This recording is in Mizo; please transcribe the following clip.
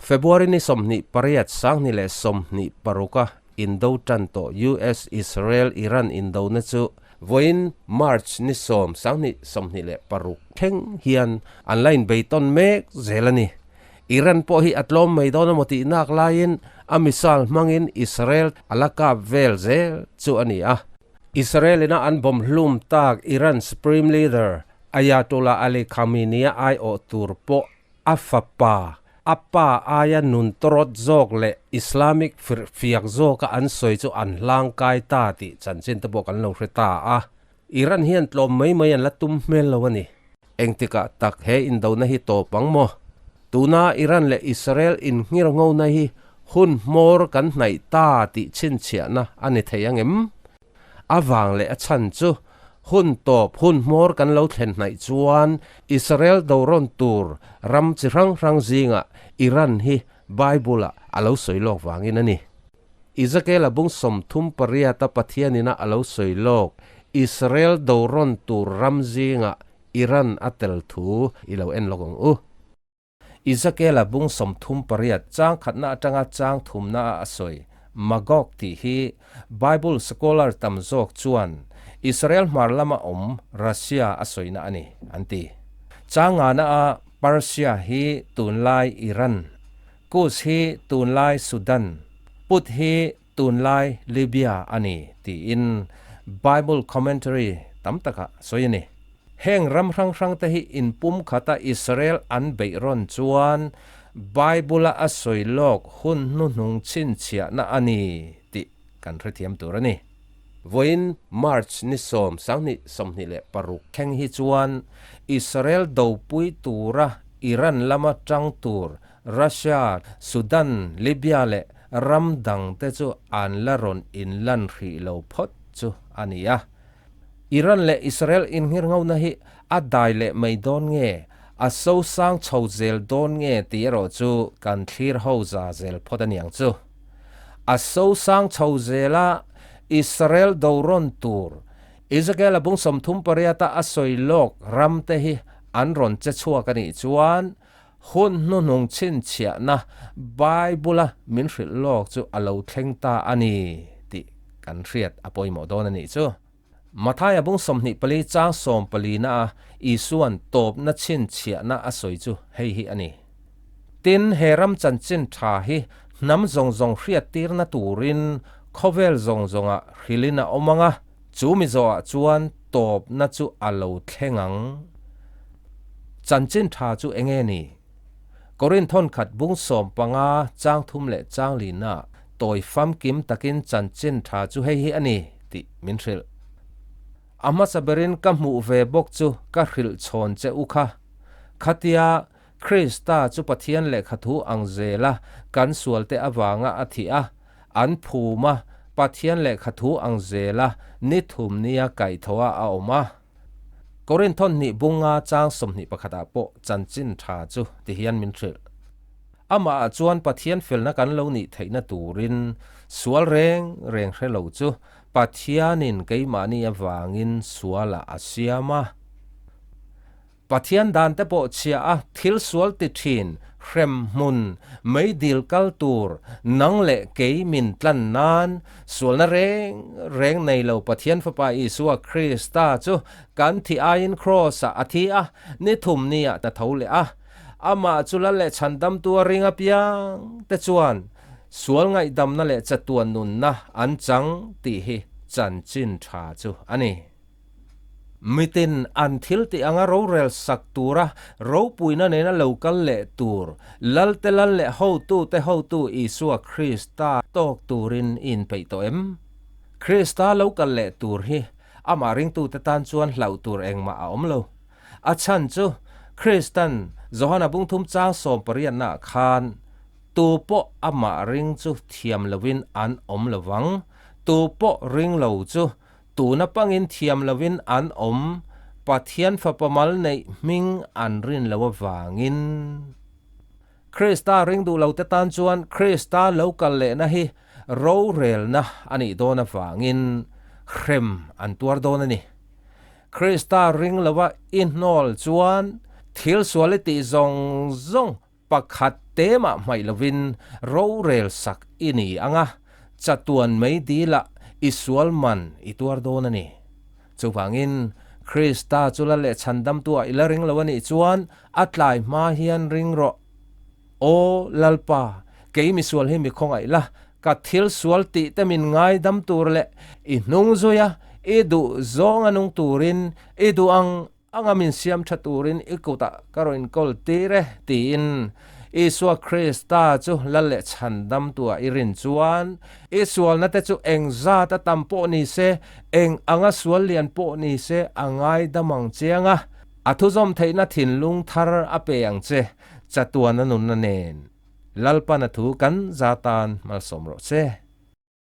February ni 28 2026 a indo tan tawh US Israel Iran indona chu vawiin March ni 10 2026 thleng hian an la inbeittawn mek zel a ni. Iran pawh hi a tlawm mai dawn emaw tih nak laiin a missile hmangin Israel a la kap vel zel chu a ni a. Israel ina an bomb hlum tak Iran Supreme Leader Ayatollah Ali Khamenei-a aiawh tur pawh a fapa, a pa aia nun tawrawt zawk leh Islamic firhfiak zawka an sawi chu an hlangkai ta tih chanchin te pawh kan lo hre ta a. Iran hian tlawm mai mai an la tum hmel lo a ni. Engtikah tak he indona hi tawp ang maw? Tuna Iran leh Israel inngir ngona hi hun hmawr kan hnaih ta tih chhinchhiahna a ni thei ang em? A vang leh a chhan chu hun tawp hun hmawr kan lo thlen hnaih chuan Israel dorawn tur ram chi hrang hrang zingah Iran hi Bible-ah a lo sawi lawk vangin a ni. Ezekiel-a bung 38-a Pathianina a lo sawi lawk Israel dorawn tur ram zingah Iran a tel thu i lo en lawk ang u. Ezekiel-a bung 38 chang khatna atanga chang thumna a a sawi Magog tih hi Bible scholar tam zawk chuan Israel hmar lama awm Russia a sawina a ni, an ti. Chang ngana a Persia hi tunlai Iran, Kus hi tunlai Sudan, Put hi tunlai Libya a ni tiin Bible commentary tam takah sawi a ni. Heng ram hrang hrangte hi inpumkhata Israel an beih rawn chuan Bible-a a sawi lawk hun hnuhnung chhinchhiahna a ni tih kan hrethiam tur a ni. Vawiin March ni 10, 2026 thleng hi chuan Israel dopui tura Iran lama tang tur Russia, Sudan, Libya leh ram dangte chu an la rawn inlan hrih lo phawt chu a ni a. Iran leh Israel inngirngona hi a dai leh mai dawn nge, a so sang chho zel dawn nge tih erawh chu kan thlir ho za zel phawt a niang chu. A so sang chho zel a, Israel do rawn tur, Ezekiel-a bung 38-a a sawi lawk ramte hi an rawn che chhuak a nih chuan, Hun hnuhnung chhinchhiahna Bible-a min hrilh lawk chu a lo thleng ta a ni tih kan hriat a pawimawh dawn a nih chu. Mathaia bung 24 chang 14 a Isua'n tawpna chhinchhiahna a sawi chu hei hi a ni. Tin, he ram chanchin tha hi hnam zawng zawng hriattirna turin khawvel zawng zawngah hrilhin a awm ang a, chu mi zawhah chuan tawpna chu a lo thleng ang. Chanchin tha chu enge ni? Korinth thawnkhat bung 15 chang thum leh chang lina tawi famkim takin chanchin tha chu hei hi a ni tih min hrilh. A hmasa berin ka hmuh ve bawk chu ka hrilh chhawn che u kha. Khatia Krista chu Pathian lehkhathu ang zela kan sualte avanga a thih a, an phum a, Pathian lehkhathu ang zela ni thum nia kaihthawh a a awm a. Korinth thawn hnih bunga chang 21 ah pawh chanchin tha chu ti hian min hrilh. Amah ah chuan Pathian felna kan lo nih theihna turin sual reng reng hre lo chu Pathianin keimahni avangin sualah a siam a. Pathian dan te pawh chhia a thil sual ti thin, hrem hmun, meidil kal tur, nang leh kei min tlan nan, sualna reng reng nei lo Pathian Fapa Isua Krista chu kan thi aiin Kraws-ah a thi a, ni thum niah ta tho leh a. Amah chu lal leh chhandamtu a ring apiang te chuan sual ngaihdamna leh chatuan nunna an chang tih hi chanchin tha chu a ni. Mitin an thil tih anga rorel sak tura ropuina nena lo kal leh tur, Lalte Lal leh Hotute Hotu Isua Krista tawk turin i inpeih tawh em? Krista lo kal leh tur hi amah ringtute tan chuan hlauh tur engmah a awm lo. A chhan chu Kristan Johana bungthum chang 18-naah khan, Tu pawh amah ring chu thiam lovin an awm lovang, tu pawh ring lo chu Tuna pangin thiam lovin an awm, Pathian Fapa mal neih hming an rin lo avangin. Krista ring duh lote tan chuan Krista lo kal lehna hi rorelna a nih dawn avangin hrem an tuar dawn a ni. Krista ring lova i hnawl chuan thil sual i tih zawng zawng pakhat te mah hmaih lovin rorel sak i ni ang a, chatuan mei dilah i sual man i tuar dawn a ni. Chuvangin, Krista chu la leh chhandamtu-ah i la ring lo a nih chuan a tlai hma hian ring rawh. Aw Lalpa, kei misual hi mi khawngaih la, ka thil sual tih te min ngaidam tur leh i hnung zui a, i duh zawng a nung turin, i duh ang anga min siam tha turin i kutah ka rawn inkawl tir e, tiin Isua Krista chu Lal leh Chhandamtua i rin chuan, i sualna te chu eng zat a tam pawh ni se, eng anga sual lian pawh ni se a ngaidam ang chiang a, a thuzawm theihna thinlung thar a pe ang che. Chatuana nunna nen Lalpana thu kan za tan malsawm rawh che.